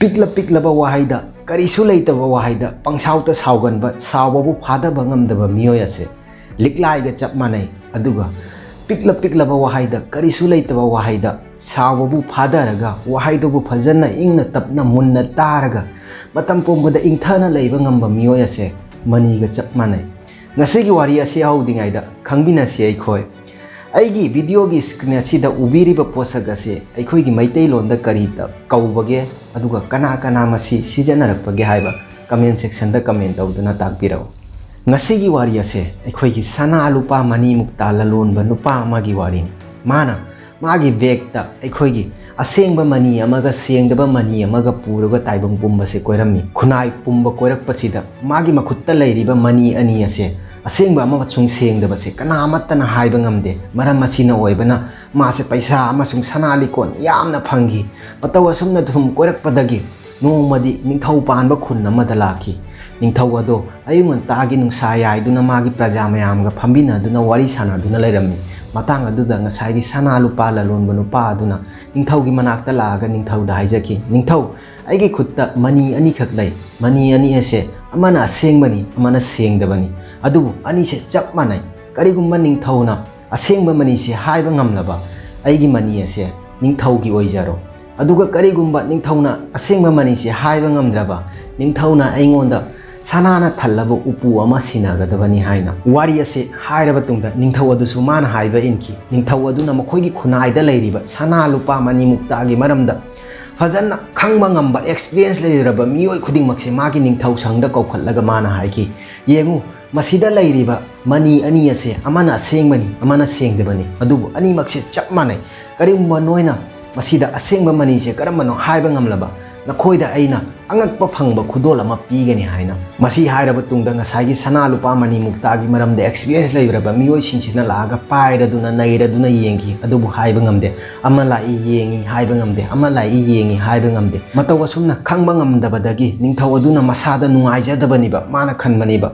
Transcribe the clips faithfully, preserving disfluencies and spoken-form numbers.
ꯄꯤꯛꯂ ꯄꯤꯛꯂꯕ ꯋꯥꯍꯩꯗ, ꯀꯔꯤꯁꯨ ꯂꯩꯇꯕ ꯋꯥꯍꯩꯗ ꯄꯪꯁꯥꯎꯇ ꯁꯥꯎꯒꯟꯕ, ꯁꯥꯎꯕꯕꯨ ꯐꯥꯗꯕ ꯉꯝꯗꯕ ꯃꯤꯑꯣꯏ ꯑꯁꯦ ꯂꯤꯛꯂꯥꯏꯒ ꯆꯞ ꯃꯥꯟꯅꯩ꯫ ꯑꯗꯨꯒ ꯄꯤꯛꯂ ꯄꯤꯛꯂꯕ ꯋꯥꯍꯩꯗ, ꯀꯔꯤꯁꯨ ꯂꯩꯇꯕ ꯋꯥꯍꯩꯗ ꯁꯥꯎꯕꯕꯨ ꯐꯥꯗꯔꯒ, ꯋꯥꯍꯩꯗꯨꯕꯨ ꯐꯖꯅ ꯏꯪꯅ ꯇꯞꯅ ꯃꯨꯟꯅ ꯇꯥꯔꯒ ꯃꯇꯝ ꯄꯨꯝꯕꯗ ꯏꯪꯊꯅ ꯂꯩꯕ ꯉꯝꯕ ꯃꯤꯑꯣꯏ ꯑꯁꯦ ꯃꯅꯤꯒ ꯆꯞ ꯃꯥꯟꯅꯩ꯫ ꯉꯁꯤꯒꯤ ꯋꯥꯔꯤ ꯑꯁꯤ ꯍꯧꯗ꯭ꯔꯤꯉꯩꯗ ꯈꯪꯃꯤꯟꯅꯁꯤ ꯑꯩꯈꯣꯏ꯫ ꯑꯩꯒꯤ videoꯒꯤ screen ꯑꯁꯤꯗ ꯎꯕꯤꯔꯤꯕ ꯄꯣꯠꯁꯛ ꯑꯁꯤ ꯑꯩꯈꯣꯏꯒꯤ ꯃꯩꯇꯩꯂꯣꯟꯗ ꯀꯔꯤ ꯇ-, ꯀꯧꯕꯒꯦ? ꯑꯗꯨꯒ ꯀꯅꯥ ꯀꯅꯥ ꯃꯁꯤ ꯁꯤꯖꯤꯟꯅꯔꯛꯄꯒꯦ ꯍꯥꯏꯕ comment sectionꯗ comment ꯇꯧꯗꯨꯅ ꯇꯥꯛꯄꯤꯔꯛꯎ꯫ ꯉꯁꯤꯒꯤ ꯋꯥꯔꯤ ꯑꯁꯦ ꯑꯩꯈꯣꯏꯒꯤ ꯁꯅꯥ ꯂꯨꯄꯥ ꯃꯅꯤ ꯃꯨꯛꯇꯥ ꯂꯂꯣꯟꯕ ꯅꯨꯄꯥ ꯑꯃꯒꯤ ꯋꯥꯔꯤꯅꯤ꯫ ꯃꯥꯅ ꯃꯥꯒꯤ bagꯇ ꯑꯩꯈꯣꯏꯒꯤ ꯑꯁꯦꯡꯕ ꯃꯅꯤ ꯑꯃꯒ ꯁꯦꯡꯗꯕ ꯃꯅꯤ ꯑꯃꯒ ꯄꯨꯔꯒ ꯇꯥꯏꯕꯪ ꯄꯨꯝꯕꯁꯦ ꯀꯣꯏꯔꯝꯃꯤ꯫ ꯈꯨꯟꯅꯥꯏ ꯄꯨꯝꯕ ꯀꯣꯏꯔꯛꯄꯁꯤꯗ ꯃꯥꯒꯤ ꯃꯈꯨꯠꯇ ꯂꯩꯔꯤꯕ ꯃꯅꯤ ꯑꯅꯤ ꯑꯁꯦ ꯑꯁꯦꯡꯕ ꯑꯃꯁꯨꯡ ꯁꯦꯡꯗꯕꯁꯦ ꯀꯅꯥ ꯑꯃꯠꯇꯅ ꯍꯥꯏꯕ ꯉꯝꯗꯦ꯫ ꯃꯔꯝ ꯑꯁꯤꯅ ꯑꯣꯏꯕꯅ ꯃꯥꯁꯦ ꯄꯩꯁꯥ ꯑꯃꯁꯨꯡ ꯁꯅꯥ ꯂꯤꯛꯀꯣꯟ ꯌꯥꯝꯅ ꯐꯪꯈꯤ꯫ ꯃꯇꯧ ꯑꯁꯨꯝꯅ ꯁꯨꯝ ꯀꯣꯏꯔꯛꯄꯗꯒꯤ ꯅꯣꯡꯃꯗꯤ ꯅꯤꯡꯊꯧ ꯄꯥꯟꯕ ꯈꯨꯟ ꯑꯃꯗ ꯂꯥꯛꯈꯤ꯫ ꯅꯤꯡꯊꯧ ꯑꯗꯣ ꯑꯌꯨꯛ ꯉꯟꯇꯥꯒꯤ ꯅꯨꯡꯁꯥ ꯌꯥꯏꯗꯨꯅ ꯃꯥꯒꯤ ꯄ꯭ꯔꯖꯥ ꯃꯌꯥꯝꯒ ꯐꯝꯃꯤꯟꯅꯗꯨꯅ ꯋꯥꯔꯤ ꯁꯥꯟꯅꯗꯨꯅ ꯂꯩꯔꯝꯃꯤ꯫ ꯃꯇꯥꯡ ꯑꯗꯨꯗ ꯉꯁꯥꯏꯒꯤ ꯁꯅꯥ ꯂꯨꯄꯥ ꯂꯂꯣꯟꯕ ꯅꯨꯄꯥ ꯑꯗꯨꯅ ꯅꯤꯡꯊꯧꯒꯤ ꯃꯅꯥꯛꯇ ꯂꯥꯛꯑꯒ ꯅꯤꯡꯊꯧꯗ ꯍꯥꯏꯖꯈꯤ, "ꯅꯤꯡꯊꯧ, ꯑꯩꯒꯤ ꯈꯨꯠꯇ ꯃꯅꯤ ꯑꯅꯤꯈꯛ ꯂꯩ꯫ ꯃꯅꯤ ꯑꯅꯤ ꯑꯁꯦ ꯑꯃꯅ ꯑꯁꯦꯡꯕꯅꯤ, ꯑꯃꯅ ꯁꯦꯡꯗꯕꯅꯤ꯫ ꯑꯗꯨꯕꯨ ꯑꯅꯤꯁꯦ ꯆꯞ ꯃꯥꯟꯅꯩ꯫ ꯀꯔꯤꯒꯨꯝꯕ ꯅꯤꯡꯊꯧꯅ ꯑꯁꯦꯡꯕ ꯃꯅꯤꯁꯦ ꯍꯥꯏꯕ ꯉꯝꯂꯕ, ꯑꯩꯒꯤ ꯃꯅꯤ ꯑꯁꯦ ꯅꯤꯡꯊꯧꯒꯤ ꯑꯣꯏꯖꯔꯣ꯫ ꯑꯗꯨꯒ ꯀꯔꯤꯒꯨꯝꯕ ꯅꯤꯡꯊꯧꯅ ꯑꯁꯦꯡꯕ ꯃꯅꯤꯁꯦ ꯍꯥꯏꯕ ꯉꯝꯗ꯭ꯔꯕ, ꯅꯤꯡꯊꯧꯅ ꯑꯩꯉꯣꯟꯗ ꯁꯅꯥꯅ ꯊꯜꯂꯕ ꯎꯄꯨ ꯑꯃ ꯁꯤꯟꯅꯒꯗꯕꯅꯤ" ꯍꯥꯏꯅ ꯋꯥꯔꯤ ꯑꯁꯤ ꯍꯥꯏꯔꯕ ꯇꯨꯡꯗ ꯅꯤꯡꯊꯧ ꯑꯗꯨꯁꯨ ꯃꯥꯅ ꯍꯥꯏꯕ ꯏꯟꯈꯤ꯫ ꯅꯤꯡꯊꯧ ꯑꯗꯨꯅ ꯃꯈꯣꯏꯒꯤ ꯈꯨꯟꯅꯥꯏꯗ ꯂꯩꯔꯤꯕ ꯁꯅꯥ ꯂꯨꯄꯥ ꯃꯅꯤ ꯃꯨꯛꯇꯥꯒꯤ ꯃꯔꯝꯗ ꯐꯖꯅ ꯈꯪꯕ ꯉꯝꯕ experience ꯂꯩꯔꯕ ꯃꯤꯑꯣꯏ ꯈꯨꯗꯤꯡꯃꯛꯁꯦ ꯃꯥꯒꯤ ꯅꯤꯡꯊꯧ ꯁꯪꯗ ꯀꯧꯈꯠꯂꯒ ꯃꯥꯅ ꯍꯥꯏꯈꯤ, "ꯌꯦꯡꯉꯨ, ꯃꯁꯤꯗ ꯂꯩꯔꯤꯕ ꯃꯅꯤ ꯑꯅꯤ ꯑꯁꯦ ꯑꯃꯅ ꯑꯁꯦꯡꯕꯅꯤ, ꯑꯃꯅ ꯁꯦꯡꯗꯕꯅꯤ, ꯑꯗꯨꯕꯨ ꯑꯅꯤꯃꯛꯁꯦ ꯆꯞ ꯃꯥꯟꯅꯩ꯫ ꯀꯔꯤꯒꯨꯝꯕ ꯅꯣꯏꯅ ꯃꯁꯤꯗ ꯑꯁꯦꯡꯕ ꯃꯅꯤꯁꯦ ꯀꯔꯝꯕꯅꯣ ꯍꯥꯏꯕ ꯉꯝꯂꯕ, ꯅꯈꯣꯏꯗ ꯑꯩꯅ ꯑꯉꯛꯄ ꯐꯪꯕ ꯈꯨꯗꯣꯜ ꯑꯃ ꯄꯤꯒꯅꯤ" ꯍꯥꯏꯅ꯫ ꯃꯁꯤ ꯍꯥꯏꯔꯕ ꯇꯨꯡꯗ ꯉꯁꯥꯏꯒꯤ ꯁꯅꯥ ꯂꯨꯄꯥ ꯃꯅꯤ ꯃꯨꯛꯇꯥꯒꯤ ꯃꯔꯝꯗ experience ꯂꯩꯔꯕ ꯃꯤꯑꯣꯏꯁꯤꯡꯁꯤꯅ ꯂꯥꯛꯑꯒ ꯄꯥꯏꯔꯗꯨꯅ ꯅꯩꯔꯗꯨꯅ ꯌꯦꯡꯈꯤ, ꯑꯗꯨꯕꯨ ꯍꯥꯏꯕ ꯉꯝꯗꯦ꯫ ꯑꯃ ꯂꯥꯛꯏ ꯌꯦꯡꯉꯤ ꯍꯥꯏꯕ ꯉꯝꯗꯦ, ꯑꯃ ꯂꯥꯛꯏ ꯌꯦꯡꯉꯤ ꯍꯥꯏꯕ ꯉꯝꯗꯦ꯫ ꯃꯇꯧ ꯑꯁꯨꯝꯅ ꯈꯪꯕ ꯉꯝꯗꯕꯗꯒꯤ ꯅꯤꯡꯊꯧ ꯑꯗꯨꯅ ꯃꯁꯥꯗ ꯅꯨꯡꯉꯥꯏꯖꯗꯕꯅꯤꯕ, ꯃꯥꯅ ꯈꯟꯕꯅꯤꯕ,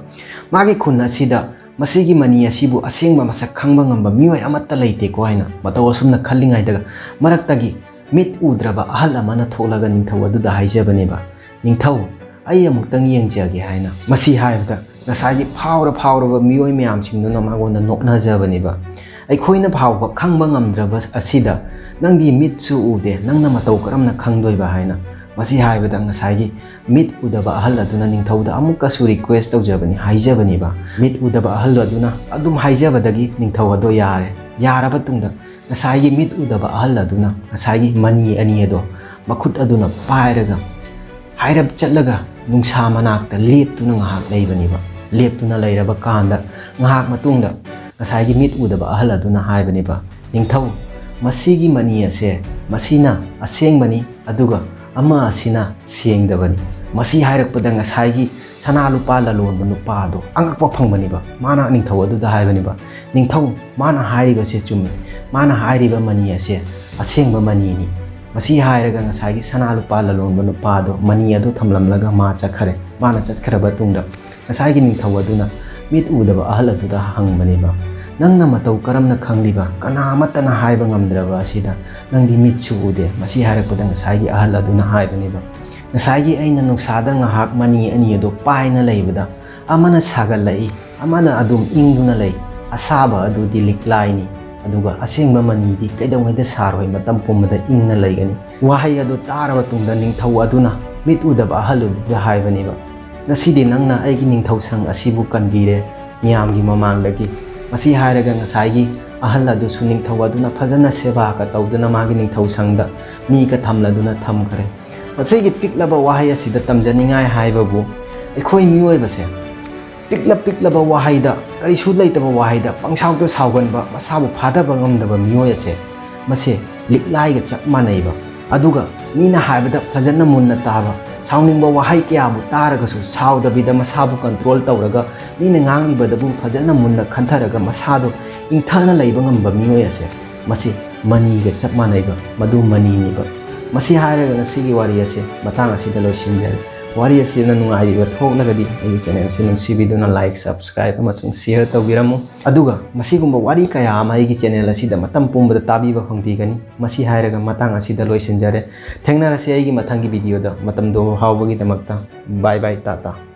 ꯃꯥꯒꯤ ꯈꯨꯟ ꯑꯁꯤꯗ ꯃꯁꯤꯒꯤ ꯃꯅꯤ ꯑꯁꯤꯕꯨ ꯑꯁꯦꯡꯕ ꯃꯁꯛ ꯈꯪꯕ ꯉꯝꯕ ꯃꯤꯑꯣꯏ ꯑꯃꯠꯇ ꯂꯩꯇꯦꯀꯣ ꯍꯥꯏꯅ꯫ ꯃꯇꯧ ꯑꯁꯨꯝꯅ ꯈꯜꯂꯤꯉꯩꯗꯒ ꯃꯔꯛꯇꯒꯤ ꯃꯤꯠ ꯎꯗ꯭ꯔꯕ ꯑꯍꯜ ꯑꯃꯅ ꯊꯣꯛꯂꯒ ꯅꯤꯡꯊꯧ ꯑꯗꯨꯗ ꯍꯥꯏꯖꯕꯅꯦꯕ, "ꯅꯤꯡꯊꯧ, ꯑꯩ ꯑꯃꯨꯛꯇꯪ ꯌꯦꯡꯖꯒꯦ" ꯍꯥꯏꯅ꯫ ꯃꯁꯤ ꯍꯥꯏꯕꯗ ꯉꯁꯥꯏꯒꯤ ꯐꯥꯎꯔ ꯐꯥꯎꯔꯕ ꯃꯤꯑꯣꯏ ꯃꯌꯥꯝꯁꯤꯡꯗꯨꯅ ꯃꯉꯣꯟꯗ ꯅꯣꯛꯅꯖꯕꯅꯦꯕ꯫ "ꯑꯩꯈꯣꯏꯅ ꯐꯥꯎꯕ ꯈꯪꯕ ꯉꯝꯗ꯭ꯔꯕ ꯑꯁꯤꯗ ꯅꯪꯗꯤ ꯃꯤꯠꯁꯨ ꯎꯗꯦ, ꯅꯪꯅ ꯃꯇꯧ ꯀꯔꯝꯅ ꯈꯪꯗꯣꯏꯕ?" ꯍꯥꯏꯅ꯫ ꯃꯁꯤ ꯍꯥꯏꯕꯗ ꯉꯁꯥꯏꯒꯤ ꯃꯤꯠ ꯎꯗꯕ ꯑꯍꯜ ꯑꯗꯨꯅ ꯅꯤꯡꯊꯧꯗ ꯑꯃꯨꯛꯀꯁꯨ request ꯇꯧꯖꯕꯅꯤ, ꯍꯥꯏꯖꯕꯅꯦꯕ꯫ ꯃꯤꯠ ꯎꯗꯕ ꯑꯍꯜ ꯑꯗꯨꯅ ꯑꯗꯨꯝ ꯍꯥꯏꯖꯕꯗꯒꯤ ꯅꯤꯡꯊꯧ ꯑꯗꯣ ꯌꯥꯔꯦ꯫ ꯌꯥꯔꯕ ꯇꯨꯡꯗ ꯉꯁꯥꯏꯒꯤ ꯃꯤꯠ ꯎꯗꯕ ꯑꯍꯜ ꯑꯗꯨꯅ ꯉꯁꯥꯏꯒꯤ ꯃꯅꯤ ꯑꯅꯤ ꯑꯗꯣ ꯃꯈꯨꯠ ꯑꯗꯨꯅ ꯄꯥꯏꯔꯒ ꯍꯥꯏꯔꯞ ꯆꯠꯂꯒ ꯅꯨꯡꯁꯥ ꯃꯅꯥꯛꯇ ꯂꯦꯞꯇꯨꯅ ꯉꯥꯏꯍꯥꯛ ꯂꯩꯕꯅꯦꯕ꯫ ꯂꯦꯞꯇꯨꯅ ꯂꯩꯔꯕ ꯀꯥꯟꯗ ꯉꯥꯏꯍꯥꯛ ꯃꯇꯨꯡꯗ ꯉꯁꯥꯏꯒꯤ ꯃꯤꯠ ꯎꯗꯕ ꯑꯍꯜ ꯑꯗꯨꯅ ꯍꯥꯏꯕꯅꯦꯕ, "ꯅꯤꯡꯊꯧ, ꯃꯁꯤꯒꯤ ꯃꯅꯤ ꯑꯁꯦ ꯃꯁꯤꯅ ꯑꯁꯦꯡꯕꯅꯤ, ꯑꯗꯨꯒ ꯑꯃ ꯑꯁꯤꯅ ꯁꯦꯡꯗꯕꯅꯤ"꯫ ꯃꯁꯤ ꯍꯥꯏꯔꯛꯄꯗ ꯉꯁꯥꯏꯒꯤ ꯁꯅꯥ ꯂꯨꯄꯥ ꯂꯂꯣꯟꯕ ꯅꯨꯄꯥ ꯑꯗꯣ ꯑꯉꯛꯄ ꯐꯪꯕꯅꯦꯕ꯫ ꯃꯥꯅ ꯅꯤꯡꯊꯧ ꯑꯗꯨꯗ ꯍꯥꯏꯕꯅꯦꯕ, "ꯅꯤꯡꯊꯧ, ꯃꯥꯅ ꯍꯥꯏꯔꯤꯕꯁꯦ ꯆꯨꯝꯃꯤ꯫ ꯃꯥꯅ ꯍꯥꯏꯔꯤꯕ ꯃꯅꯤ ꯑꯁꯦ ꯑꯁꯦꯡꯕ ꯃꯅꯤꯅꯤ"꯫ ꯃꯁꯤ ꯍꯥꯏꯔꯒ ꯉꯁꯥꯏꯒꯤ ꯁꯅꯥ ꯂꯨꯄꯥ ꯂꯂꯣꯟꯕ ꯅꯨꯄꯥ ꯑꯗꯣ ꯃꯅꯤ ꯑꯗꯨ ꯊꯝꯂꯝꯂꯒ ꯃꯥ ꯆꯠꯈꯔꯦ꯫ ꯃꯥꯅ ꯆꯠꯈ꯭ꯔꯕ ꯇꯨꯡꯗ ꯉꯁꯥꯏꯒꯤ ꯅꯤꯡꯊꯧ ꯑꯗꯨꯅ ꯃꯤꯠ ꯎꯗꯕ ꯑꯍꯜ ꯑꯗꯨꯗ ꯍꯪꯕꯅꯦꯕ, "ꯅꯪꯅ ꯃꯇꯧ ꯀꯔꯝꯅ ꯈꯪꯂꯤꯕ? ꯀꯅꯥ ꯑꯃꯠꯇꯅ ꯍꯥꯏꯕ ꯉꯝꯗ꯭ꯔꯕ ꯑꯁꯤꯗ ꯅꯪꯗꯤ ꯃꯤꯠꯁꯨ ꯎꯗꯦ?" ꯃꯁꯤ ꯍꯥꯏꯔꯛꯄꯗ ꯉꯁꯥꯏꯒꯤ ꯑꯍꯜ ꯑꯗꯨꯅ ꯍꯥꯏꯕꯅꯦꯕ, "ꯉꯁꯥꯏꯒꯤ ꯑꯩꯅ ꯅꯨꯡꯁꯥꯗ ꯉꯥꯏꯍꯥꯛ ꯃꯅꯤ ꯑꯅꯤ ꯑꯗꯨ ꯄꯥꯏꯅ ꯂꯩꯕꯗ ꯑꯃꯅ ꯁꯥꯒꯠꯂꯛꯏ, ꯑꯃꯅ ꯑꯗꯨꯝ ꯏꯪꯗꯨꯅ ꯂꯩ꯫ ꯑꯁꯥꯕ ꯑꯗꯨꯗꯤ ꯂꯤꯛꯂꯥꯏꯅꯤ, ꯑꯗꯨꯒ ꯑꯁꯦꯡꯕ ꯃꯅꯤꯗꯤ ꯀꯩꯗꯧꯉꯩꯗ ꯁꯥꯔꯣꯏ, ꯃꯇꯝ ꯄꯨꯝꯕꯗ ꯏꯪꯅ ꯂꯩꯒꯅꯤ"꯫ ꯋꯥꯍꯩ ꯑꯗꯨ ꯇꯥꯔꯕ ꯇꯨꯡꯗ ꯅꯤꯡꯊꯧ ꯑꯗꯨꯅ ꯃꯤꯠ ꯎꯗꯕ ꯑꯍꯜ ꯑꯗꯨꯗ ꯍꯥꯏꯕꯅꯦꯕ, "ꯉꯁꯤꯗꯤ ꯅꯪꯅ ꯑꯩꯒꯤ ꯅꯤꯡꯊꯧ ꯁꯪ ꯑꯁꯤꯕꯨ ꯀꯟꯕꯤꯔꯦ ꯃꯤꯌꯥꯝꯒꯤ ꯃꯃꯥꯡꯗꯒꯤ"꯫ ꯃꯁꯤ ꯍꯥꯏꯔꯒ ꯉꯁꯥꯏꯒꯤ ꯑꯍꯜ ꯑꯗꯨꯁꯨ ꯅꯤꯡꯊꯧ ꯑꯗꯨꯅ ꯐꯖꯅ ꯁꯦꯕꯥꯒ ꯇꯧꯗꯨꯅ ꯃꯥꯒꯤ ꯅꯤꯡꯊꯧ ꯁꯪꯗ ꯃꯤꯒ ꯊꯝꯂꯗꯨꯅ ꯊꯝꯈ꯭ꯔꯦ꯫ ꯃꯁꯤꯒꯤ ꯄꯤꯛꯂꯕ ꯋꯥꯍꯩ ꯑꯁꯤꯗ ꯇꯝꯖꯅꯤꯡꯉꯥꯏ ꯍꯥꯏꯕꯕꯨ, ꯑꯩꯈꯣꯏ ꯃꯤꯑꯣꯏꯕꯁꯦ ꯄꯤꯛꯂ ꯄꯤꯛꯂꯕ ꯋꯥꯍꯩꯗ, ꯀꯔꯤꯁꯨ ꯂꯩꯇꯕ ꯋꯥꯍꯩꯗ ꯄꯪꯁꯥꯎꯗ ꯁꯥꯎꯒꯟꯕ, ꯃꯁꯥꯕꯨ ꯐꯥꯗꯕ ꯉꯝꯗꯕ ꯃꯤꯑꯣꯏ ꯑꯁꯦ, ꯃꯁꯦ ꯂꯤꯛꯂꯥꯏꯒ ꯆꯞ ꯃꯥꯟꯅꯩꯕ꯫ ꯑꯗꯨꯒ ꯃꯤꯅ ꯍꯥꯏꯕꯗ ꯐꯖꯅ ꯃꯨꯟꯅ ꯇꯥꯕ, ꯁꯥꯎꯅꯤꯡꯕ ꯋꯥꯍꯩ ꯀꯌꯥꯕꯨ ꯇꯥꯔꯒꯁꯨ ꯁꯥꯎꯗꯕꯤꯗ ꯃꯁꯥꯕꯨ control ꯇꯧꯔꯒ ꯃꯤꯅ ꯉꯥꯡꯂꯤꯕꯗꯕꯨ ꯐꯖꯅ ꯃꯨꯟꯅ ꯈꯟꯊꯔꯒ ꯃꯁꯥꯗꯣ ꯏꯪꯊꯅ ꯂꯩꯕ ꯉꯝꯕ ꯃꯤꯑꯣꯏ ꯑꯁꯦ, ꯃꯁꯤ ꯃꯅꯤꯒ ꯆꯞ ꯃꯥꯟꯅꯩꯕ, ꯃꯗꯨ ꯃꯅꯤꯅꯤꯕ꯫ ꯃꯁꯤ ꯍꯥꯏꯔꯒ ꯉꯁꯤꯒꯤ ꯋꯥꯔꯤ ꯑꯁꯦ ꯃꯇꯥꯡ ꯑꯁꯤꯗ ꯂꯣꯏꯁꯤꯟꯖꯔꯦ꯫ ꯋꯥꯔꯤ ꯑꯁꯤꯅ ꯅꯨꯡꯉꯥꯏꯕꯤꯕ ꯊꯣꯛꯂꯒꯗꯤ ꯑꯩꯒꯤ channel ꯑꯁꯤ ꯅꯨꯡꯁꯤꯕꯤꯗꯨꯅ like, subscribe ꯑꯃꯁꯨꯡ share ꯇꯧꯕꯤꯔꯝꯃꯨ꯫ ꯑꯗꯨꯒ ꯃꯁꯤꯒꯨꯝꯕ ꯋꯥꯔꯤ ꯀꯌꯥ ꯑꯃ ꯑꯩꯒꯤ channel ꯑꯁꯤꯗ ꯃꯇꯝ ꯄꯨꯝꯕꯗ ꯇꯥꯕꯤꯕ ꯐꯪꯕꯤꯒꯅꯤ꯫ ꯃꯁꯤ ꯍꯥꯏꯔꯒ ꯃꯇꯥꯡ ꯑꯁꯤꯗ ꯂꯣꯏꯁꯤꯟꯖꯔꯦ꯫ ꯊꯦꯡꯅꯔꯁꯤ ꯑꯩꯒꯤ ꯃꯊꯪꯒꯤ videoꯗ꯫ ꯃꯇꯝꯗꯣ ꯍꯥꯎꯕꯒꯤꯗꯃꯛꯇ bye bye, ꯇꯥꯇꯥ꯫